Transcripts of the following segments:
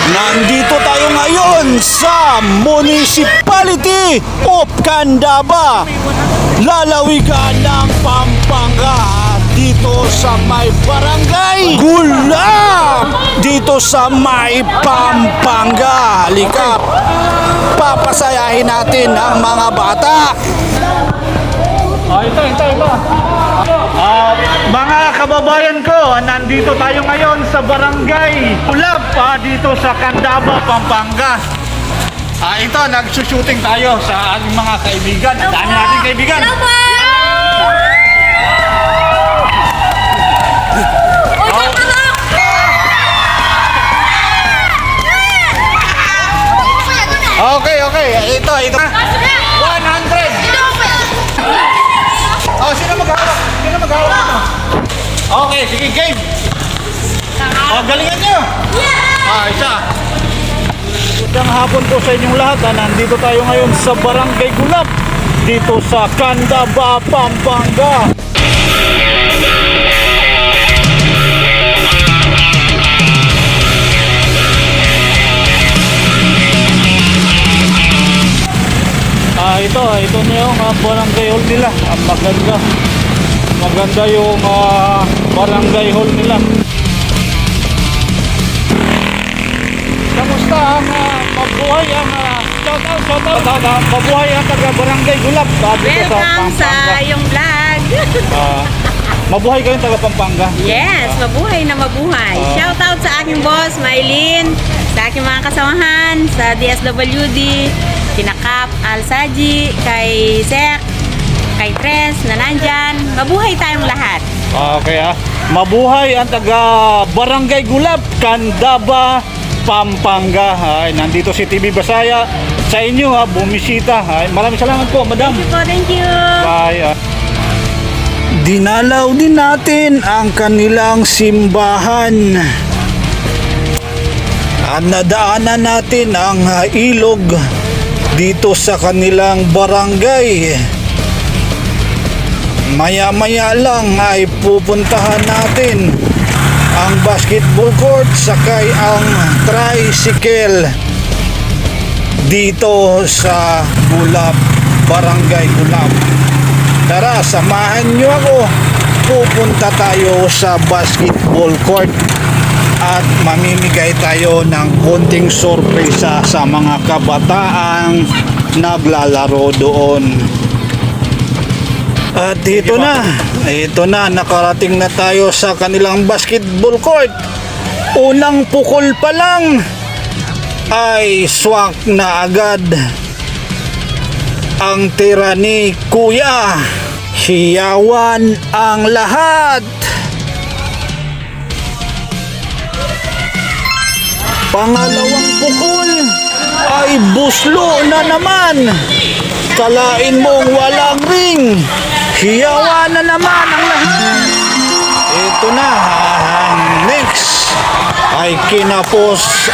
Nandito tayo ngayon sa Municipality of Candaba, lalawigan ng Pampanga, dito sa may Barangay Gulap, dito sa may Pampanga. Halika, papasayahin natin ang mga bata. Ah, ito, ito, ito. Ah, mga kababayan ko, nandito tayo ngayon sa Barangay Ulap, dito sa Candaba, Pampanga. Ah, ito, nagsushooting tayo sa ating mga kaibigan. Ang dami nating kaibigan. Okay, okay. Ito, ito. 100. Oh, sino maghawak? Sino maghawak nito? Okay, sige, game. Oh, galingan nyo. Ah, isa. Magandang hapon po sa inyong lahat. Ah. Nandito tayo ngayon sa Barangay Gulap, dito sa Candaba, Pampanga. Ah, ito, ito na yung barangay hall nila. Ah, maganda. Maganda yung barangay hall nila. Kamusta ang mabuhay ang shout out, shout out, shout out, mabuhay ang taga Barangay Gulap dito sa Welcome sa Pampanga. iyong vlog. Ah, mabuhay kayong taga Pampanga. Yes, mabuhay na mabuhay. Shout out sa aking boss, Mylene, sa aking mga kasamahan, sa DSWD, Kinakap, Al Saji, kay Sek, kay Tres na nandyan. Mabuhay tayong lahat. Okay ah. Mabuhay ang taga Barangay Gulap, Candaba, Pampanga. Ay, nandito si TV Basaya sa inyo ha, bumisita. Ay, maraming salamat po, madam. Thank you po, thank you. Bye. Ah. Dinalaw din natin ang kanilang simbahan. At nadaanan natin ang ilog dito sa kanilang barangay. Maya-maya lang ay pupuntahan natin ang basketball court sakay ang tricycle dito sa Gulap, Barangay Gulap. Tara, samahan niyo ako. Pupunta tayo sa basketball court at mamimigay tayo ng konting sorpresa sa mga kabataang naglalaro doon. At ito na, nakarating na tayo sa kanilang basketball court. Unang pukol pa lang ay swak na agad ang tira ni Kuya. Hiyawan ang lahat. Pangalawang pukol ay buslo na naman. Kalain mong walang ring. Hiyawan na naman ang lahat. Ito na, ang next ay kinapos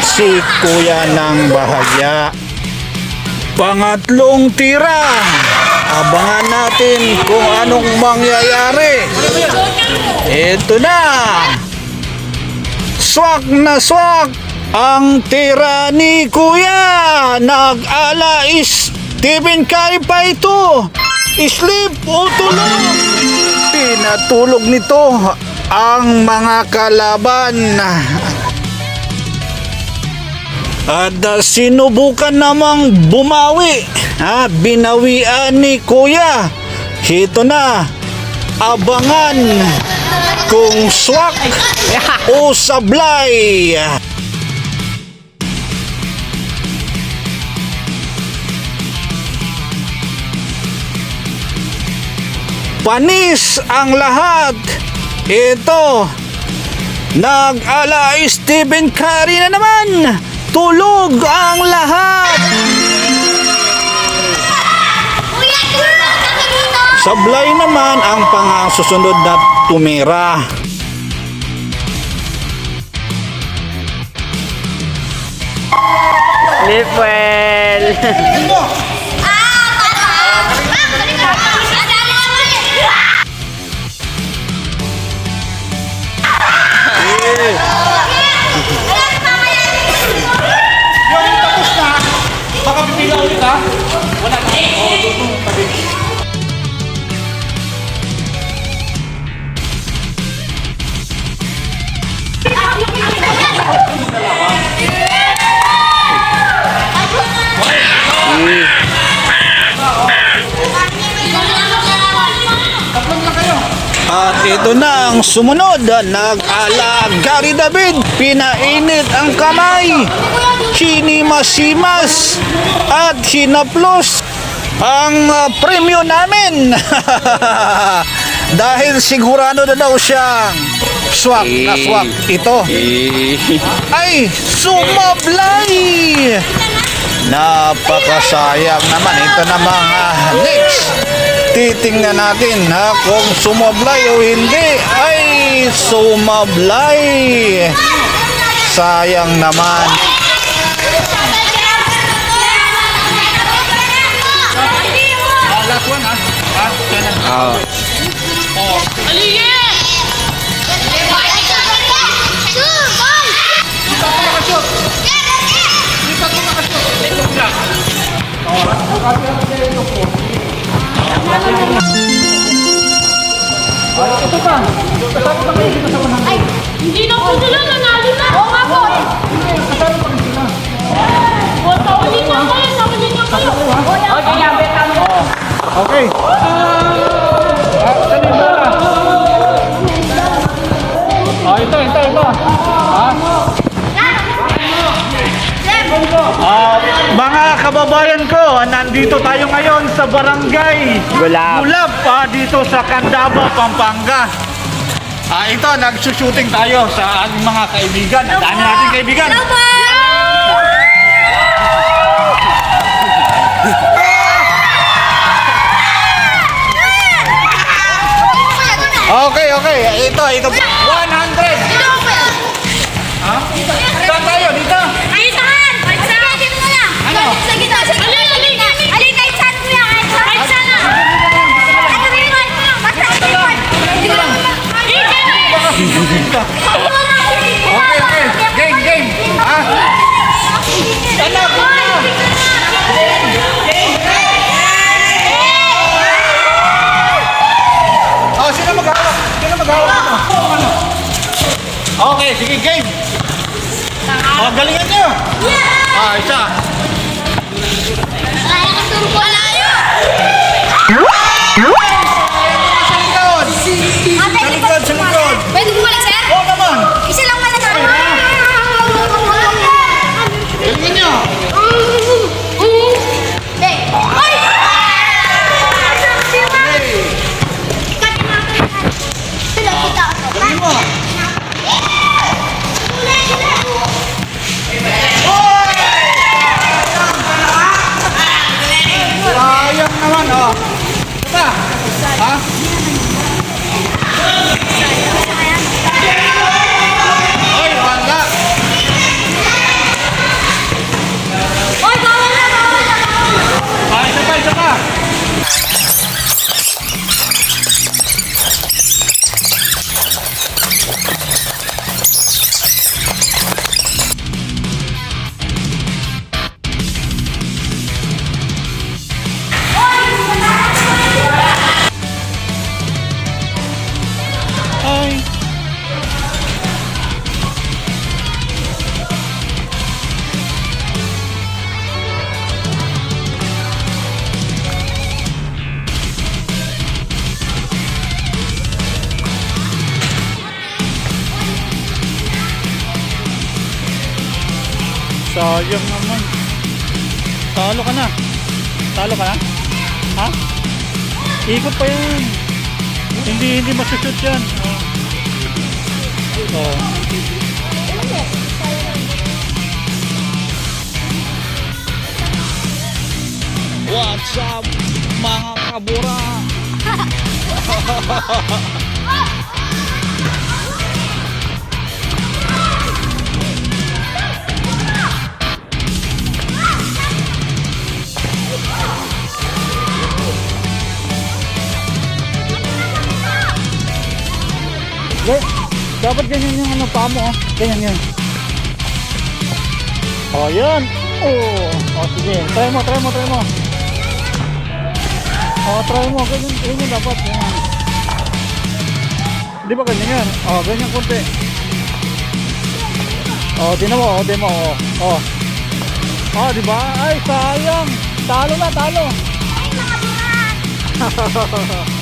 si Kuya ng bahagya. Pangatlong tira. Abangan natin kung anong mangyayari. Ito na. Swak na swak ang tira ni Kuya. Nag-ala is Stephen Curry pa ito. Sleep o tulog. Pinatulog nito ang mga kalaban. At sinubukan namang bumawi. Ha, binawian ni Kuya. Ito na. Abangan kung swak o sablay. Panis ang lahat. Ito, nag-ala Stephen Curry na naman. Tulog ang lahat. Sablay naman ang pangasusunod na tumira. Live well. Ito na ang sumunod. Nag-ala Gary David. Pinainit ang kamay. Chinimas-simas at hinaplos ang premyo namin. Dahil sigurado na daw siyang swak na swak ito. Ay, sumablay! Napakasayang naman. Ito na mga next. Titingnan natin ha, kung sumablay o hindi. Ay, sumablay! Sayang naman. Last one ha. Ah, yan na. Ay, hindi na po sila nanalo na. Oo nga po. O, tawalin na kayo, tawalin na kayo. Okay. Saan yung bola? Ito, ito, ito. Ha? Mga kababayan ko, nandito tayo ngayon sa barangay Gulap. Gulap, dito sa Candaba, Pampanga. Ito, nagsushooting tayo sa ating mga kaibigan. Ang dami nating kaibigan. Hello po! Okay. Ito, ito. 100. Ha? Saan tayo? Dito? Saan? Saan? Ano? Sa gitna, sa gitna. Alin, kahit saan, kuya, kahit saan. Kahit saan na. Ano rin yun? Basta ito yun. Hindi ko lang. Okay. Game, game. Ha? Anak, na. Oh, sino maghawak? Sino maghawak ito? Ano? Okay, sige, game. Oh, galingan niyo. Isa. Sa likod. Sa likod, sa likod. Pwede bumalik, sir? Oo naman. Isa lang mananalo. Galingan niyo. Ay! Galingan mo. Sayang naman, oh. Ito pa. Ha? Ay, wala. Oy, bawal na, bawal na. Isa pa, isa pa. Ay. Sayang naman. Talo ka na. Talo ka na? Ha? Ikot pa yan. Hindi, hindi masushoot yan. Oh. Oh. What's up, mga kabura? Dapat ganyan yung ano pa mo, oh. Ganyan yan. Oh, yan. Oh, oh sige. Try mo, try mo, try mo. Oh, try mo. Ganyan, ganyan dapat. Ganyan. Di ba ganyan yan? Oh, ganyan konti. Oh, di mo, oh, di mo, oh. Oh. Oh, di ba? Ay, sayang. Talo na, talo. Ay, mga burat!